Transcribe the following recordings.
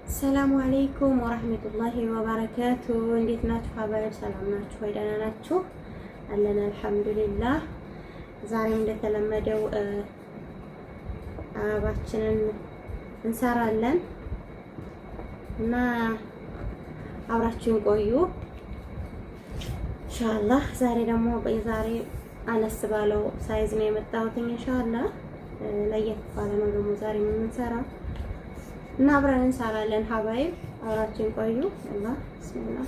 السلام عليكم ورحمة الله وبركاته። እንዴት ናችሁ حبايب? ሰላም ናችሁ ወይ? ደህና ናችሁ? አለን الحمد لله። ዛሬም እንደተለመደው አበባችንን እንሰራለን እና አብራችሁን ቆዩ إن شاء الله። ዛሬ ደግሞ የዛሬ አነስ ባለው size ነው የመጣሁት إن شاء الله። ለየት ባለ ነው ደግሞ ዛሬ የምንሰራው እና አብረን እንሰራለን። حبايب አብራችን ቆዩ። አላህ بسم الله።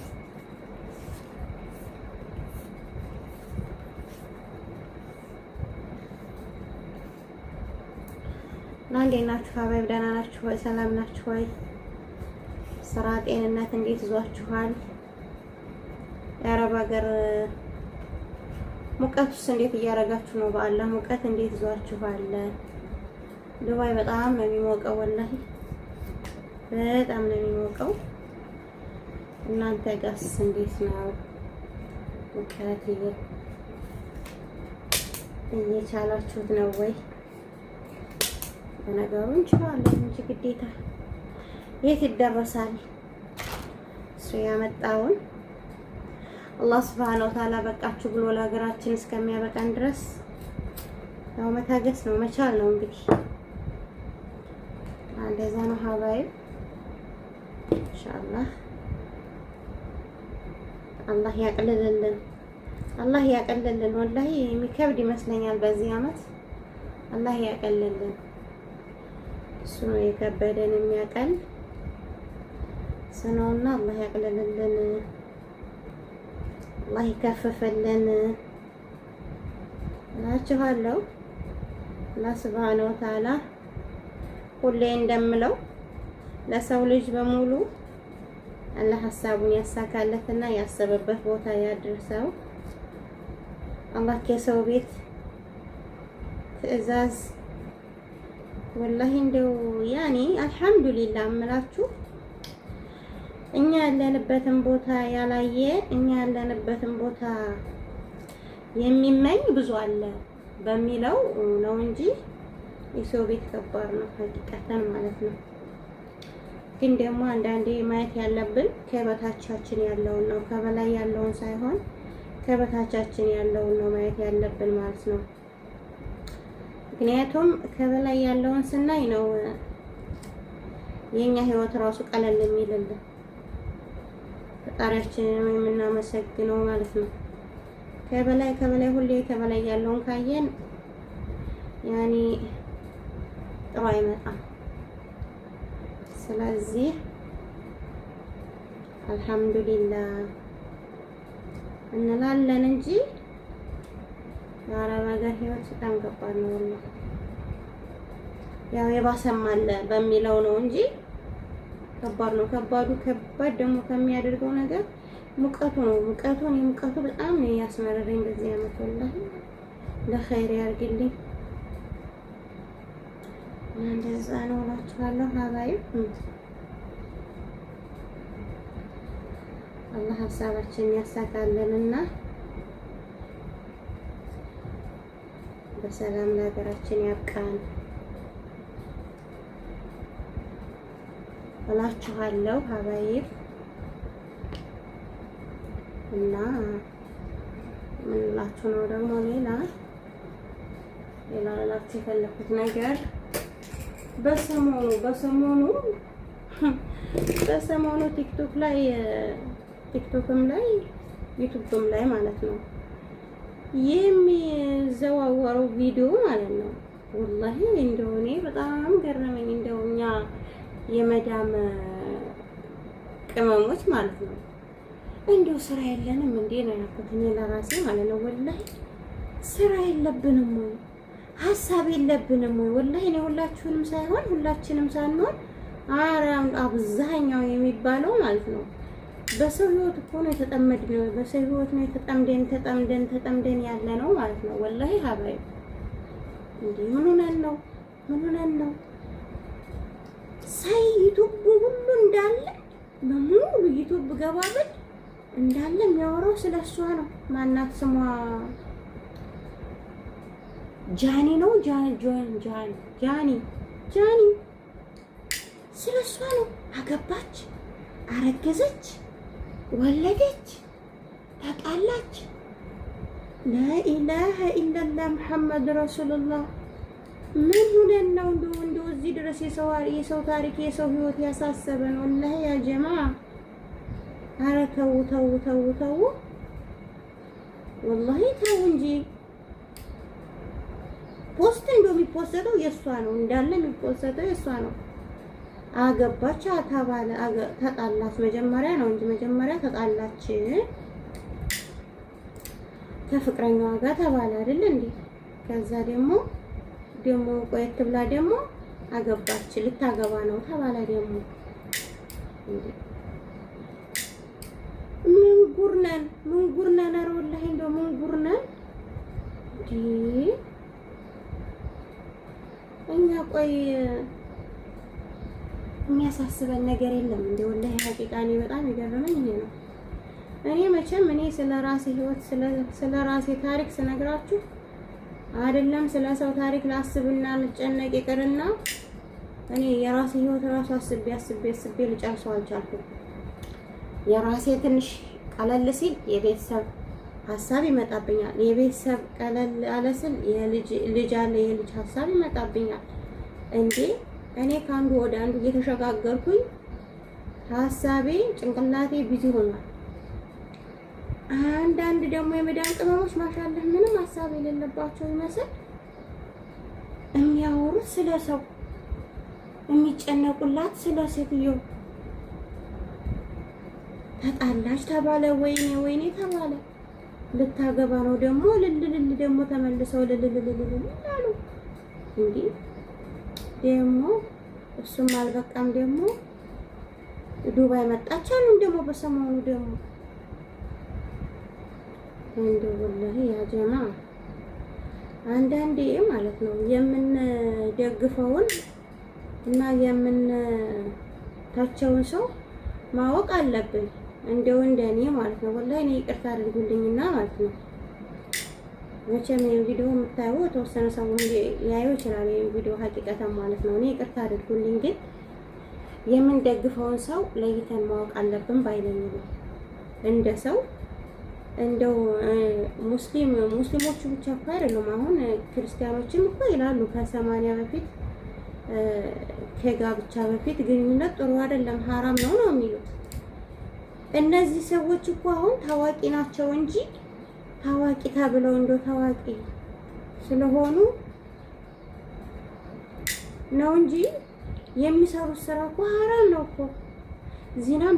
እና እንዴት ናችሁ حبايب? ደህና ናችሁ ወይ? ሰላም ናችሁ ወይ? ስራ፣ ጤንነት እንዴት ይዟችኋል? የአረብ ሀገር ሙቀቱስ እንዴት እያደረጋችሁ ነው? በአላህ ሙቀት እንዴት ይዟችኋል? ዱባይ በጣም ነው የሚሞቀው والله በጣም ነው የሚሞቀው። እናንተ ጋስ እንዴት ነው ሙቀት? እየቻላችሁት ነው ወይ? በነገሩ እንችላለን እንጂ ግዴታ የት ይደረሳል? እሱ ያመጣውን አላህ ስብሐነሁ ወተዓላ በቃችሁ ብሎ ለሀገራችን እስከሚያበቃን ድረስ ያው መታገስ ነው መቻል ነው እንግዲህ። እንደዛ ነው ሀባይብ። ኢንሻአላህ አላህ ያቅልልልን፣ አላህ ያቅልልን። ወላሂ የሚከብድ ይመስለኛል በዚህ አመት። አላህ ያቅልልን። እሱ ነው የከበደን የሚያቀል እሱ ነውና አላህ ያቅልልልን፣ አላህ ይከፍፍልን እላችኋለሁ። አላህ ስብሐነሁ ወተዓላ ሁሌ እንደምለው ለሰው ልጅ በሙሉ አላህ ሀሳቡን ያሳካለትና ያሰበበት ቦታ ያድርሰው። አላህ የሰው ቤት ትዕዛዝ ወላሂ እንደው ያኔ አልሐምዱሊላህ እምላችሁ እኛ ያለንበትን ቦታ ያላየ እኛ ያለንበትን ቦታ የሚመኝ ብዙ አለ በሚለው ነው እንጂ የሰው ቤት ከባድ ነው ሀቂቀተን ማለት ነው። ግን ደግሞ አንዳንዴ ማየት ያለብን ከበታቻችን ያለውን ነው፣ ከበላይ ያለውን ሳይሆን ከበታቻችን ያለውን ነው ማየት ያለብን ማለት ነው። ምክንያቱም ከበላይ ያለውን ስናይ ነው የኛ ህይወት ራሱ ቀለል የሚልልን ፈጣሪያችንን የምናመሰግነው ማለት ነው። ከበላይ ከበላይ ሁሌ ከበላይ ያለውን ካየን ያኔ ጥሩ አይመጣም። ስለዚህ አልሐምዱሊላህ እንላለን እንጂ የአረብ ሀገር ህይወት በጣም ከባድ ነው። ያው የባሰም አለ በሚለው ነው እንጂ ከባድ ነው። ከባዱ ከባድ ደግሞ ከሚያደርገው ነገር ሙቀቱ ነው። ሙቀቱ ሙቀቱ በጣም ነው ያስመረረኝ በዚህ አመት ወላሂ። ለኸይር ያርግልኝ። እንደዛ ነው እላችኋለሁ። ሀባይ አላህ ሀሳባችንን ያሳካልንና በሰላም ለሀገራችን ያብቃን እላችኋለሁ። ሀባይብ እና ምን እላችሁ ነው ደግሞ ሌላ ሌላ ልላችሁ የፈለኩት ነገር በሰሞኑ በሰሞኑ በሰሞኑ ቲክቶክ ላይ ቲክቶክም ላይ ዩቱብም ላይ ማለት ነው የሚዘዋወረው ቪዲዮ ማለት ነው። ወላሂ እንደው እኔ በጣም ገረመኝ። እንደው እኛ የመዳም ቅመሞች ማለት ነው እንደው ስራ የለንም እንዴ ነው ያልኩት እኔ ለራሴ ማለት ነው። ወላሂ ስራ የለብንም ወይ ሀሳብ የለብንም ወይ? ወላሂ እኔ ሁላችሁንም ሳይሆን ሁላችንም ሳንሆን አብዛኛው የሚባለው ማለት ነው በሰው ህይወት እኮ ነው የተጠመድነው። በሰው ህይወት ነው የተጠምደን ተጠምደን ተጠምደን ያለ ነው ማለት ነው። ወላሂ ሀባይ እንዴ ምን ሆነን ነው? ምን ሆነን ነው? ሳይ ዩቱብ ሁሉ እንዳለ በሙሉ ዩቱብ ገባብል እንዳለ የሚያወራው ስለሷ ነው። ማናት ስሟ? ጃኒ ነው። ጃኒ ጃኒ ጃኒ ስለ እሷ ነው። አገባች፣ አረገዘች፣ ወለደች፣ ተጣላች። لا إله إلا الله محمد رسول الله። ምን ሁነን ነው እንደው እዚህ ድረስ የሰው ታሪክ የሰው ህይወት ያሳሰበን? والله يا جماعة፣ ኧረ ተው ተው ተው ተው፣ والله ተው እንጂ። Post እንደው የሚፖሰተው የእሷ ነው፣ እንዳለ የሚፖሰተው የእሷ ነው። አገባች ተባለ፣ ተጣላች። መጀመሪያ ነው እንጂ መጀመሪያ ተጣላች ከፍቅረኛዋ ጋር ተባለ አይደል እንዴ? ከዛ ደግሞ ቆየት ብላ ደግሞ አገባች፣ ልታገባ ነው ተባለ። ደግሞ እንዴ ምን ጉር ነን? ምን ጉር ነን? ኧረ والله እንደው ምን ጉር ነን እንዴ እኛ። ቆይ የሚያሳስበን ነገር የለም እንዴ? والله حقيقة እኔ በጣም የገረመኝ ይሄ ነው። እኔ መቼም እኔ ስለ ራሴ ህይወት ስለ ራሴ ታሪክ ስነግራችሁ አይደለም ስለ ሰው ታሪክ ላስብና ልጨነቅ ይቅርና እኔ የራሴ ህይወት ራሱ አስቤ አስቤ አስቤ ልጨርሰው አልቻልኩም። የራሴ ትንሽ ቀለል ሲል የቤተሰብ ሀሳብ ይመጣብኛል። የቤተሰብ ቀለል አለ ስል የልጅ ልጅ አለ፣ የልጅ ሀሳብ ይመጣብኛል። እንዴ እኔ ከአንዱ ወደ አንዱ እየተሸጋገርኩኝ ሀሳቤ ጭንቅላቴ busy ሆኗል። አንዳንድ ደግሞ የመዳን ቅመሞች ማሻለህ ምንም ሀሳብ የሌለባቸው ይመስል የሚያወሩት ስለ ሰው፣ የሚጨነቁላት ስለ ሴትዮ። ተጣላች ተባለ፣ ወይኔ ወይኔ ተባለ፣ ልታገባ ነው ደግሞ ልልልል ደግሞ ተመልሰው ልልልልልል አሉ። እንዲህ ደግሞ እሱም አልበቃም ደግሞ ዱባይ መጣች አሉን ደግሞ በሰሞኑ ደግሞ። እንደው والله يا جماعة አንዳንዴ ማለት ነው የምንደግፈውን እና የምንታቸውን ሰው ማወቅ አለብን። እንደው እንደኔ ማለት ነው والله እኔ ይቅርታ አድርጉልኝና ማለት ነው። መቼም ይሄን ቪዲዮ የምታዩ የተወሰነ ሰው ሊያዩ ይችላል። ይሄን ቪዲዮ حقيقة ማለት ነው። እኔ ይቅርታ አድርጉልኝ፣ ግን የምንደግፈውን ሰው ለይተን ማወቅ አለብን ባይለኝ ነው። እንደ ሰው እንደው ሙስሊሞቹ ብቻ እኮ አይደሉም። አሁን ክርስቲያኖችም እኮ ይላሉ ከ80 በፊት ከጋብቻ በፊት ግንኙነት ጥሩ አይደለም፣ ሀራም ነው ነው የሚሉት። እነዚህ ሰዎች እኮ አሁን ታዋቂ ናቸው እንጂ ታዋቂ ተብለው እንደው ታዋቂ ስለሆኑ ነው እንጂ የሚሰሩት ስራ እኮ ሀራም ነው እኮ። ዚናም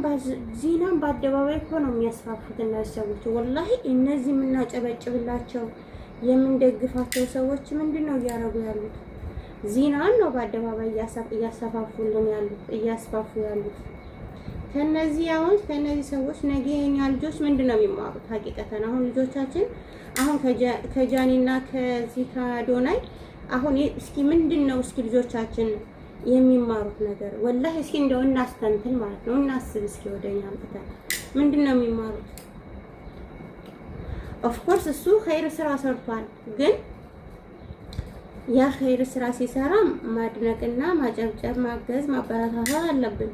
በአደባባይ እኮ ነው የሚያስፋፉት እነዚህ ሰዎች። والله እነዚህ የምናጨበጭብላቸው የምንደግፋቸው ሰዎች ምንድን ነው እያደረጉ ያሉት? ዚናን ነው በአደባባይ እያሰፋፉልን ያሉት፣ እያስፋፉ ያሉት። ከነዚህ አሁን ከነዚህ ሰዎች ነገ የኛ ልጆች ምንድን ነው የሚማሩት? حقيقة አሁን ልጆቻችን አሁን ከጃኒና ከዚህ ከአዶናይ አሁን እስኪ ምንድን ነው እስኪ ልጆቻችን የሚማሩት ነገር? والله እስኪ እንደው እናስተንትን ማለት ነው፣ እናስብ እስኪ ወደኛ አምጥተን ምንድን ነው የሚማሩት? Of course እሱ ኸይር ስራ ሰርቷል። ግን ያ ኸይር ስራ ሲሰራ ማድነቅና ማጨብጨብ፣ ማገዝ፣ ማበረታታት አለብን።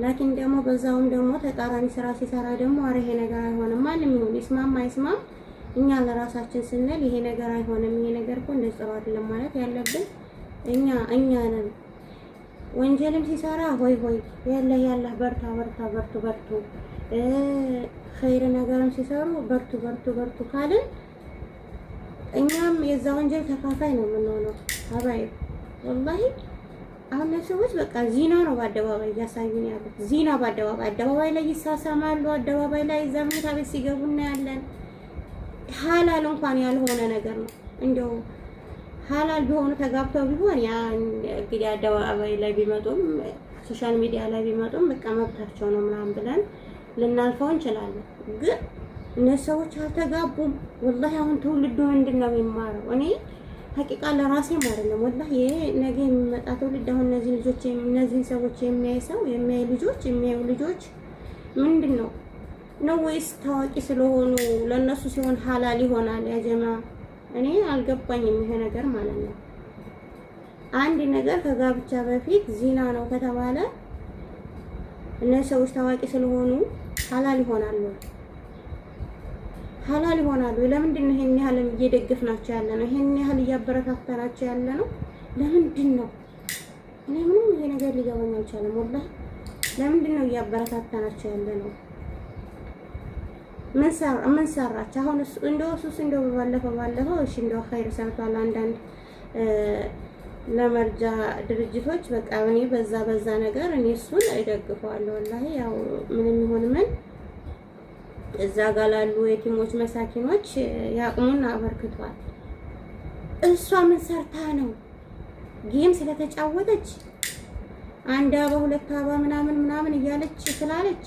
لكن ደግሞ በዛውም ደግሞ ተቃራኒ ስራ ሲሰራ ደግሞ አረ ይሄ ነገር አይሆንም፣ ማንም ይሁን ይስማም አይስማም፣ እኛ ለራሳችን ስንል ይሄ ነገር አይሆንም፣ ይሄ ነገር እኮ እንደዚህ ጥሩ አይደለም ማለት ያለብን እኛ ነን። ወንጀልም ሲሰራ ሆይ ሆይ ያለ ያለ በርታ በርታ በርቱ በርቱ፣ ኸይር ነገርም ሲሰሩ በርቱ በርቱ በርቱ ካልን እኛም የዛ ወንጀል ተካፋይ ነው የምንሆነው። አባይ والله አሁን እነዚህ ሰዎች በቃ ዚና ነው በአደባባይ እያሳዩን ያሉት። ዚና በአደባባይ አደባባይ ላይ ይሳሳማሉ። አደባባይ ላይ እዛ መኝታ ቤት ሲገቡ እናያለን። ሀላል እንኳን ያልሆነ ነገር ነው። እንደው ሀላል ቢሆኑ ተጋብተው ቢሆን ያ እንግዲህ አደባባይ ላይ ቢመጡም social media ላይ ቢመጡም በቃ መብታቸው ነው ምናምን ብለን ልናልፈው እንችላለን። ግን እነዚህ ሰዎች አልተጋቡም። والله አሁን ትውልዱ ምንድን ነው የሚማረው? እኔ حقيقة ለራሴም አይደለም والله ይሄ ነገ የሚመጣ ትውልድ አሁን እነዚህ ልጆች እነዚህን ሰዎች የሚያይ ሰው የሚያይ ልጆች የሚያዩ ልጆች ምንድን ነው ነው ወይስ ታዋቂ ስለሆኑ ለእነሱ ሲሆን ሀላል ይሆናል? يا جماعة እኔ አልገባኝም ይሄ ነገር ማለት ነው። አንድ ነገር ከጋብቻ በፊት ዚና ነው ከተባለ እነዚህ ሰዎች ታዋቂ ስለሆኑ ሀላል ይሆናሉ፣ ሀላል ይሆናሉ። ለምንድን ነው ይሄን ያህል እየደገፍናቸው ያለ ነው? ይሄን ያህል እያበረታታናቸው ያለ ነው? ለምንድን ነው? እኔ ምንም ይሄ ነገር ሊገባኝ አልቻለም። ወላሂ ለምንድን ነው እያበረታታናቸው ያለ ነው? ምን ሰራች አሁን? እሱ እንደው እሱስ እንደው ባለፈው እሺ እንደው ኸይር ሰርቷል። አንዳንድ ለመርጃ ድርጅቶች በቃ እኔ በዛ ነገር እኔ እሱን እደግፈዋለሁ። ወላሂ ያው ምንም ይሁን ምን እዛ ጋር ላሉ የቲሞች መሳኪኖች ያቅሙን አበርክቷል። እሷ ምን ሰርታ ነው? Game ስለተጫወተች አንድ አበባ ሁለት አበባ ምናምን ምናምን እያለች ስላለች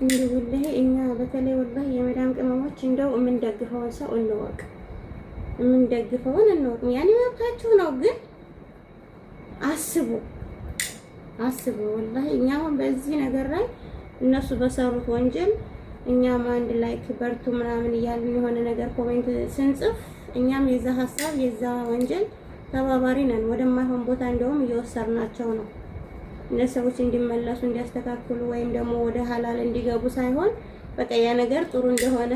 እንዲህ ወላሂ እኛ በተለይ ወላሂ የመዳም ቅመሞች እንደው የምንደግፈውን ሰው እንወቅ፣ የምንደግፈውን እንወቅ። ያኔ መብታችሁ ነው፣ ግን አስቡ አስቡ። ወላሂ እኛ አሁን በዚህ ነገር ላይ እነሱ በሰሩት ወንጀል እኛም አንድ like በርቱ ምናምን እያልን የሆነ ነገር comment ስንጽፍ እኛም የዛ ሀሳብ የዛ ወንጀል ተባባሪ ነን። ወደማይሆን ቦታ እንደውም እየወሰድናቸው ነው። እነዚህ ሰዎች እንዲመለሱ እንዲያስተካክሉ ወይም ደግሞ ወደ ሀላል እንዲገቡ ሳይሆን በቃ ያ ነገር ጥሩ እንደሆነ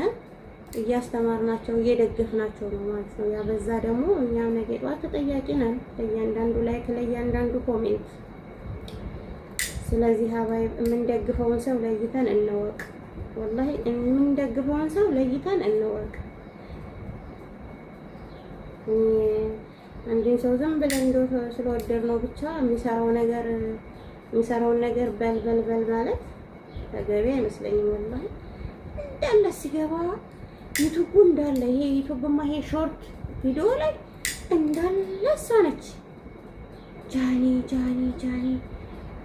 እያስተማርናቸው እየደገፍናቸው ነው ማለት ነው። ያ በዛ ደግሞ እኛም ነገ ጠዋት ተጠያቂ ነን ለእያንዳንዱ like፣ ለእያንዳንዱ comment። ስለዚህ ሀባይብ የምንደግፈውን ሰው ለይተን እንወቅ። ወላሂ የምንደግፈውን ሰው ለይተን እንወቅ። አንድን ሰው ዝም ብለን እንደው ስለወደድ ነው ብቻ የሚሰራው ነገር የሚሰራውን ነገር በል በል በል ማለት ተገቢ አይመስለኝም። ወላሂ እንዳለ ሲገባ ዩቱቡ እንዳለ ይሄ ዩቱብማ ይሄ short video ላይ እንዳለ እሷ ነች። ጃኒ ጃኒ ጃኒ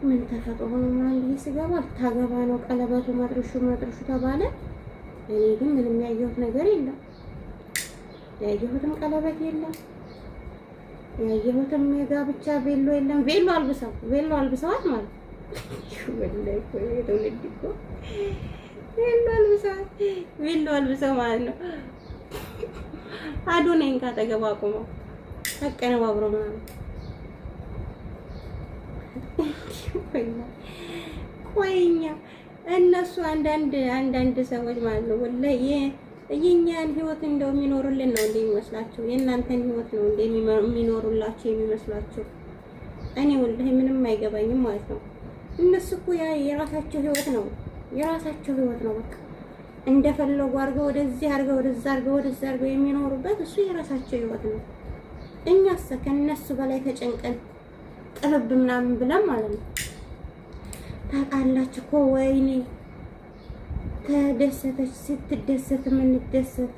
ምን ተፈጥሮ ነው ምናምን ብዬ ስገባ ልታገባ ነው ቀለበቱ መጥርሹ መጥርሹ ተባለ። እኔ ግን ምንም ያየሁት ነገር የለም። ያየሁትም ቀለበት የለም። ያየሁትም የጋብቻ ቬሎ የለም። ቬሎ አልብሰው ቬሎ አልብሰዋት ማለት ወላሂ እኮ የትውልድ እኮ ቬሎ አልብሰዋት ቬሎ አልብሰው ማለት ነው። አዶናይን ካጠገቡ አቁመው አቀነባብሮ ምናምን ቆይኛ እነሱ አንዳንድ አንዳንድ ሰዎች ማለት ነው ወላሂ የእኛን ህይወት እንደው የሚኖሩልን ነው እንደ የሚመስላቸው የእናንተን ህይወት ነው እንደ የሚኖሩላቸው የሚመስላቸው። እኔ ወላሂ ምንም አይገባኝም ማለት ነው። እነሱ እኮ ያ የራሳቸው ህይወት ነው፣ የራሳቸው ህይወት ነው። በቃ እንደፈለጉ አድርገው ወደዚህ አድርገው ወደዛ አድርገው ወደዛ አድርገው የሚኖሩበት እሱ የራሳቸው ህይወት ነው። እኛስ ከእነሱ በላይ ተጨንቀን ጥብብ ምናምን ብለን ማለት ነው። ታውቃላችሁ እኮ ወይኔ ተደሰተች ስትደሰት የምንደሰት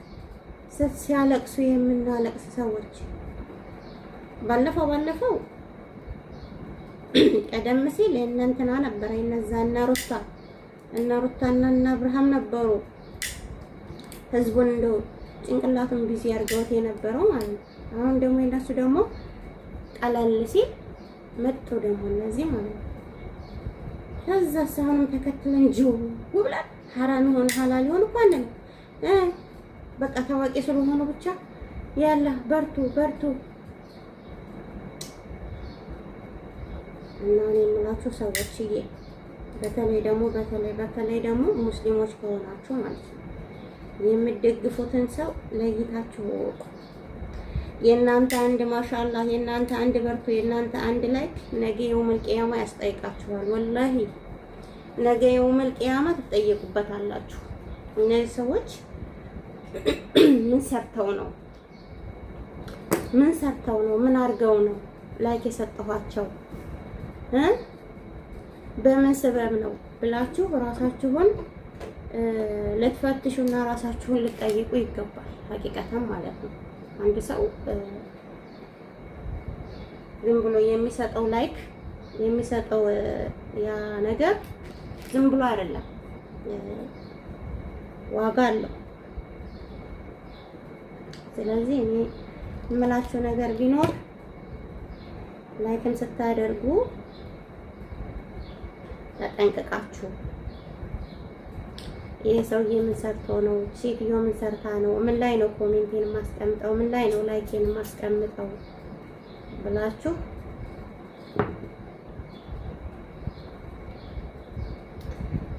ሲያለቅሱ የምናለቅስ ሰዎች ባለፈው ባለፈው ቀደም ሲል የእነ እንትና ነበረ የእነዛ እነ ሩታ እነ ሩታና እነ አብርሃም ነበሩ ህዝቡን እንደው ጭንቅላቱን busy አድርገውት የነበረው ማለት ነው። አሁን ደግሞ የእነሱ ደግሞ ቀለል ሲል መጡ ደግሞ እነዚህ ማለት ነው። ከዛ አሁንም ተከትለን ጅው ብለን ሐራም ይሆን ሐላል ይሆን እኮ አንልም። በቃ ታዋቂ ስለሆኑ ብቻ ያለ በርቱ በርቱ። እና እኔ የምላችሁ ሰዎችዬ፣ በተለይ ደግሞ በተለይ በተለይ ደግሞ ሙስሊሞች ከሆናችሁ ማለት ነው የምትደግፉትን ሰው ለይታችሁ እወቁ። የእናንተ አንድ ማሻአላህ፣ የእናንተ አንድ በርቱ፣ የእናንተ አንድ like ነገ የውመል ቂያማ ያስጠይቃችኋል። ወላሂ ነገ የውመል ቂያማ ትጠየቁበታላችሁ። እነዚህ ሰዎች ምን ሰርተው ነው? ምን ሰርተው ነው? ምን አድርገው ነው like የሰጠኋቸው እ በምን ስበብ ነው ብላችሁ ራሳችሁን ልትፈትሹና ራሳችሁን ልትጠይቁ ይገባል። ሀቂቀተም ማለት ነው። አንድ ሰው ዝም ብሎ የሚሰጠው like የሚሰጠው ያ ነገር ዝም ብሎ አይደለም፣ ዋጋ አለው። ስለዚህ እኔ የምላችሁ ነገር ቢኖር like ን ስታደርጉ ተጠንቅቃችሁ ይሄ ሰውዬ ምን ሰርቶ ነው? ሴትዮ ምን ሰርታ ነው? ምን ላይ ነው comment ኤን የማስቀምጠው? ምን ላይ ነው like ኤን የማስቀምጠው ብላችሁ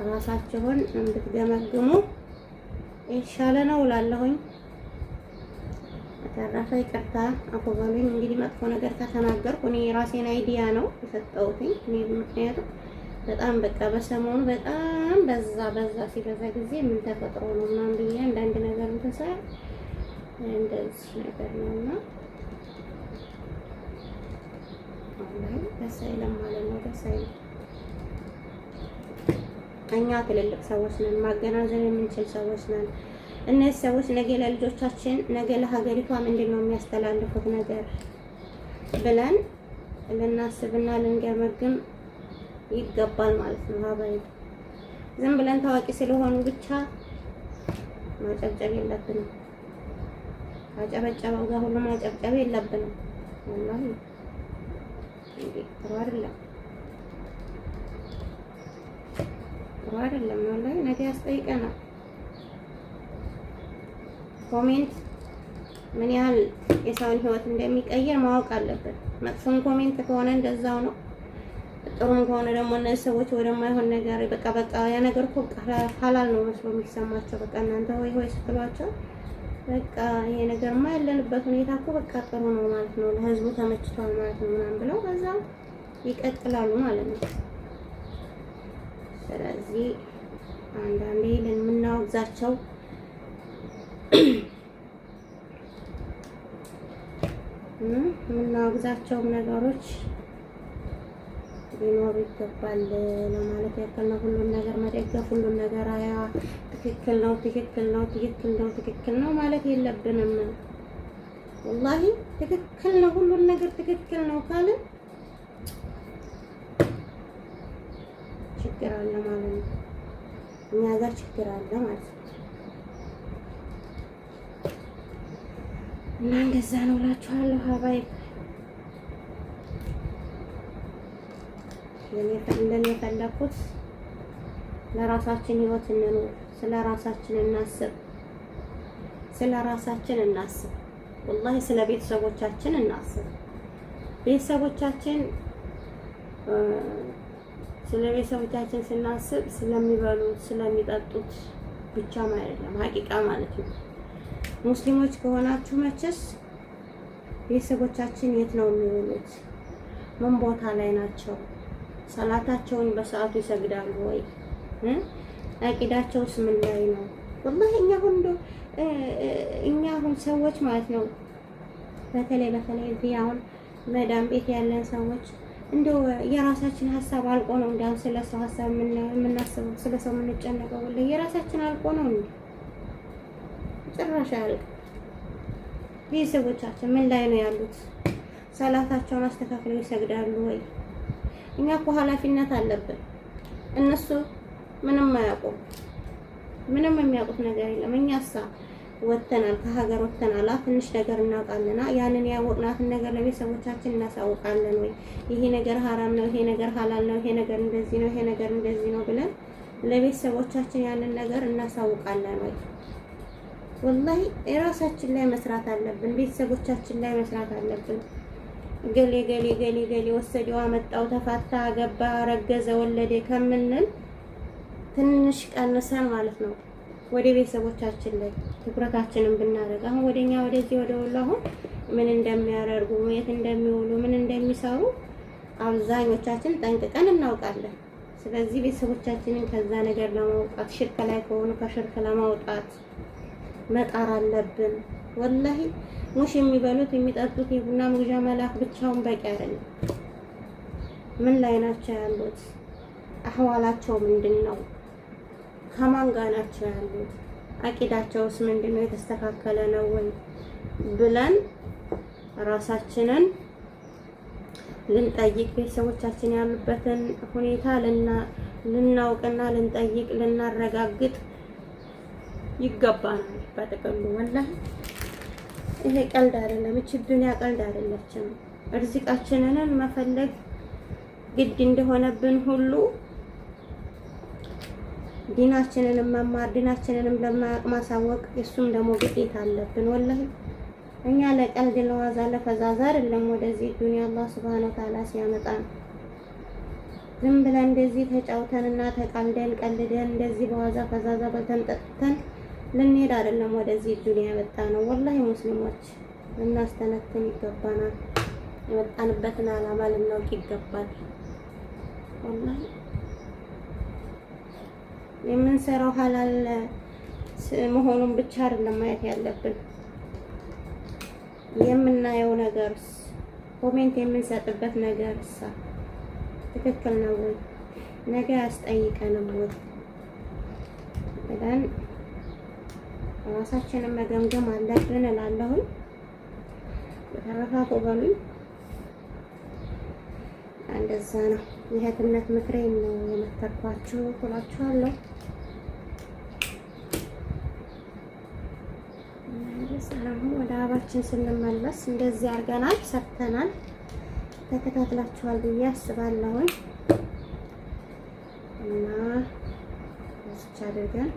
ራሳችሁን እንድትገመግሙ የተሻለ ነው እላለሁኝ። በተረፈ ይቅርታ አፉ በሉኝ። እንግዲህ መጥፎ ነገር ከተናገርኩ እኔ የራሴን idea ነው የሰጠሁትኝ። እኔ ምክንያቱም በጣም በቃ በሰሞኑ በጣም በዛ በዛ ሲበዛ ጊዜ ምን ተፈጥሮ ነው ምናምን ብዬ አንዳንድ ነገር እንትን ሳይል እንደዚህ ነገር ነውና ወላሂ ደስ አይልም ማለት ነው። ደስ አይልም። እኛ ትልልቅ ሰዎች ነን፣ ማገናዘብ የምንችል ሰዎች ነን። እነዚህ ሰዎች ነገ ለልጆቻችን ነገ ለሀገሪቷ ምንድን ነው የሚያስተላልፉት ነገር ብለን ልናስብና ልንገመግም ይገባል ማለት ነው። ሀባይ ዝም ብለን ታዋቂ ስለሆኑ ብቻ ማጨብጨብ የለብንም። አጨበጨበው ጋር ሁሉ ማጨብጨብ የለብንም። ወላሂ እንዴ ጥሩ አይደለም፣ ጥሩ አይደለም። ወላሂ ነገ ያስጠይቀናል። Comment ምን ያህል የሰውን ህይወት እንደሚቀይር ማወቅ አለብን። መጥፎም comment ከሆነ እንደዛው ነው። ጥሩም ከሆነ ደግሞ እነዚህ ሰዎች ወደማይሆን ነገር በቃ በቃ ያ ነገር እኮ ሀላል ነው መስሎ የሚሰማቸው በቃ እናንተ ሆይ ሆይ ስትሏቸው በቃ ይሄ ነገርማ ያለንበት ሁኔታ እኮ በቃ ጥሩ ነው ማለት ነው፣ ለህዝቡ ተመችቷል ማለት ነው ምናምን ብለው በዛ ይቀጥላሉ ማለት ነው። ስለዚህ አንዳንዴ የምናወግዛቸው የምናወግዛቸውም ነገሮች ሊኖሩ ይገባል ለማለት ያክል ነው። ሁሉን ነገር መደገፍ፣ ሁሉን ነገር አያ ትክክል ነው፣ ትክክል ነው፣ ትክክል ነው፣ ትክክል ነው ማለት የለብንም። ወላሂ ትክክል ነው፣ ሁሉን ነገር ትክክል ነው ካልን ችግር አለ ማለት ነው። እኛ ጋር ችግር አለ ማለት ነው። እና እንደዛ ነው እላችኋለሁ ሀባይብ። እንደኔ የፈለኩት ለራሳችን ህይወት እንኑር፣ ስለ ራሳችን እናስብ፣ ስለ ራሳችን እናስብ፣ ወላሂ ስለ ቤተሰቦቻችን እናስብ። ቤተሰቦቻችን ስለ ቤተሰቦቻችን ስናስብ ስለሚበሉት ስለሚጠጡት ብቻም አይደለም፣ ሀቂቃ ማለት ነው። ሙስሊሞች ከሆናችሁ መቼስ ቤተሰቦቻችን የት ነው የሚውሉት? ምን ቦታ ላይ ናቸው? ሰላታቸውን በሰዓቱ ይሰግዳሉ ወይ? አቂዳቸውስ ምን ላይ ነው? ወላሂ እኛ አሁን እንደው እኛ አሁን ሰዎች ማለት ነው በተለይ በተለይ እዚህ አሁን መዳም ቤት ያለን ሰዎች እንደው የራሳችን ሀሳብ አልቆ ነው እንዳሁን ስለ ሰው ሀሳብ የምናስበው ስለ ሰው የምንጨነቀው ወላሂ የራሳችን አልቆ ነው እንዴ? ጭራሽ አያልቅም። ቤተሰቦቻችን ምን ላይ ነው ያሉት? ሰላታቸውን አስተካክለው ይሰግዳሉ ወይ? እኛ እኮ ኃላፊነት አለብን። እነሱ ምንም አያውቁም። ምንም የሚያውቁት ነገር የለም። እኛሳ ወጥተናል፣ ከሀገር ወጥተናል። ትንሽ ነገር እናውቃለና ያንን ያወቅናትን ነገር ለቤተሰቦቻችን እናሳውቃለን ወይ? ይሄ ነገር ሀራም ነው፣ ይሄ ነገር ሀላል ነው፣ ይሄ ነገር እንደዚህ ነው፣ ይሄ ነገር እንደዚህ ነው ብለን ለቤተሰቦቻችን ያንን ነገር እናሳውቃለን ወይ? ወላሂ የራሳችን ላይ መስራት አለብን። ቤተሰቦቻችን ላይ መስራት አለብን። ገሌ ገሌ ገሌ ገሌ ወሰደው፣ አመጣው፣ ተፋታ፣ ገባ፣ ረገዘ፣ ወለደ ከምንል ትንሽ ቀንሰን ማለት ነው ወደ ቤተሰቦቻችን ላይ ትኩረታችንን ብናደርግ። አሁን ወደኛ ወደዚህ ወደ ወሎ አሁን ምን እንደሚያደርጉ የት እንደሚውሉ ምን እንደሚሰሩ አብዛኞቻችን ጠንቅቀን እናውቃለን። ስለዚህ ቤተሰቦቻችንን ከዛ ነገር ለማውጣት ሽርክ ላይ ከሆኑ ከሽርክ ለማውጣት መጣር አለብን። ወላሂ ሙሽ የሚበሉት የሚጠጡት የቡና መግዣ መላክ ብቻውን በቂ አይደለም። ምን ላይ ናቸው ያሉት? አህዋላቸው ምንድን ነው? ከማን ጋር ናቸው ያሉት? አቂዳቸውስ ምንድን ነው? የተስተካከለ ነው ወይ ብለን ራሳችንን ልንጠይቅ ቤተሰቦቻችን ያሉበትን ሁኔታ ልናውቅና ልንጠይቅ ልናረጋግጥ ይገባናል። በጥቅሉ ወላሂ ይሄ ቀልድ አይደለም። እቺ ዱንያ ቀልድ አይደለችም። እርዚቃችንን መፈለግ ግድ እንደሆነብን ሁሉ ዲናችንንም መማር ዲናችንንም ለማያውቅ ማሳወቅ እሱም ደግሞ ግዴታ አለብን። ወላሂ እኛ ለቀልድ ለዋዛ ለፈዛዛ አይደለም ወደዚህ ዱንያ አላህ ሱብሃነሁ ወተዓላ ሲያመጣን። ዝም ብለን እንደዚህ ተጫውተንና ተቃልደን ቀልደን እንደዚህ በዋዛ ፈዛዛ በልተን ጠጥተን ልንሄድ አይደለም ወደዚህ ዱንያ የመጣ ነው። ወላሂ ሙስሊሞች ልናስተነትን ይገባናል። የመጣንበትን ዓላማ ልናውቅ ይገባል። ወላሂ የምንሰራው ሀላል መሆኑን ብቻ አይደለም ማየት ያለብን፣ የምናየው ነገርስ፣ comment የምንሰጥበት ነገርስ ትክክል ነው ወይ፣ ነገ አያስጠይቀንም ወይ ብለን ራሳችንን መገምገም አለብን እላለሁኝ። በተረፈ አፉ በሉኝ። እንደዛ ነው። የእህትነት ምክሬን ነው የመከርኳችሁ እላችኋለሁ። እንደዛ ነው። ወደ አበባችን ስንመለስ እንደዚህ አድርገናል፣ ሰርተናል። ተከታትላችኋል ብዬ አስባለሁኝ እና እዚች አድርገን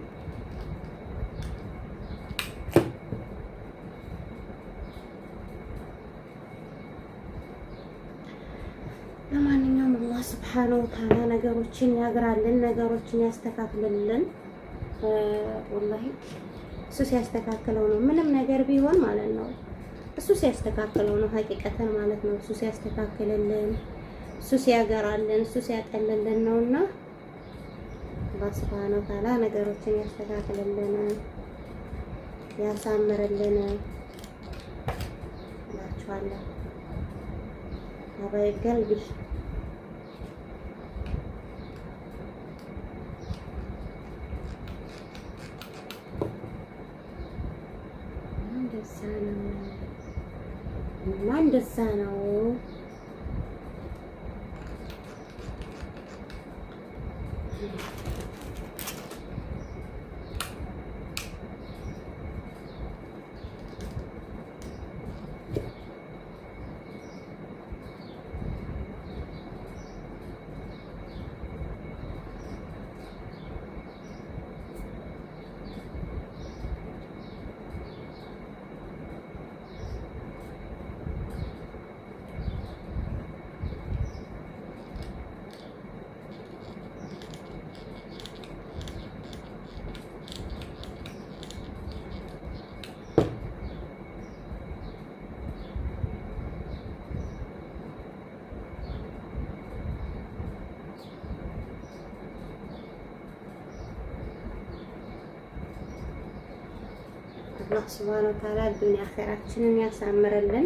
ለማንኛውም አላህ ስብሓነሁ ወተዓላ ነገሮችን ያግራልን፣ ነገሮችን ያስተካክልልን። ወላሂ እሱ ሲያስተካክለው ነው ምንም ነገር ቢሆን ማለት ነው። እሱ ሲያስተካክለው ነው ሀቂቀተን ማለት ነው። እሱ ሲያስተካክልልን፣ እሱ ሲያገራልን፣ እሱ ሲያቀልልን ነውና አላህ ስብሓነሁ ወተዓላ ነገሮችን ያስተካክልልን፣ ያሳምርልን እላችኋለሁ። አባይ ገልቢ እንደዛ ነው እና እንደዛ ነው። አላህ ሱብሃነሁ ወተዓላ ዱንያ አኼራችንን ያሳምርልን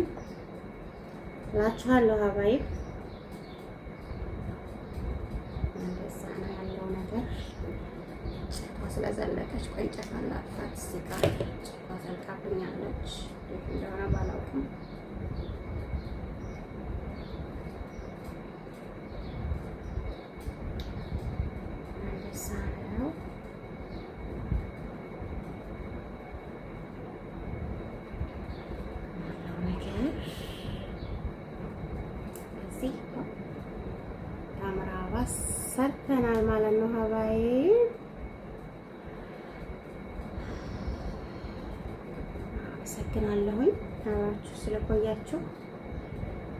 እላችኋለሁ። ሀባይብ እንደዛ ነው ያለው ነገር። እንጨቷ ስለዘለቀች ቆይ እንጨቷን ላጥፋት። እዚህ ጋር እንጨቷ ዘልቃብኛለች፣ እንዴት እንደሆነ ባላውቅም እንደዛ ነው። ያለው ነገር እዚህ ታምር አበባ ሰርተናል ማለት ነው። ሀባዬ አመሰግናለሁኝ አብራችሁ ስለቆያችሁ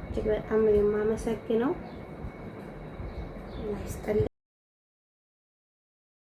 እጅግ በጣም ነው የማመሰግነው። ይስጥልኝ።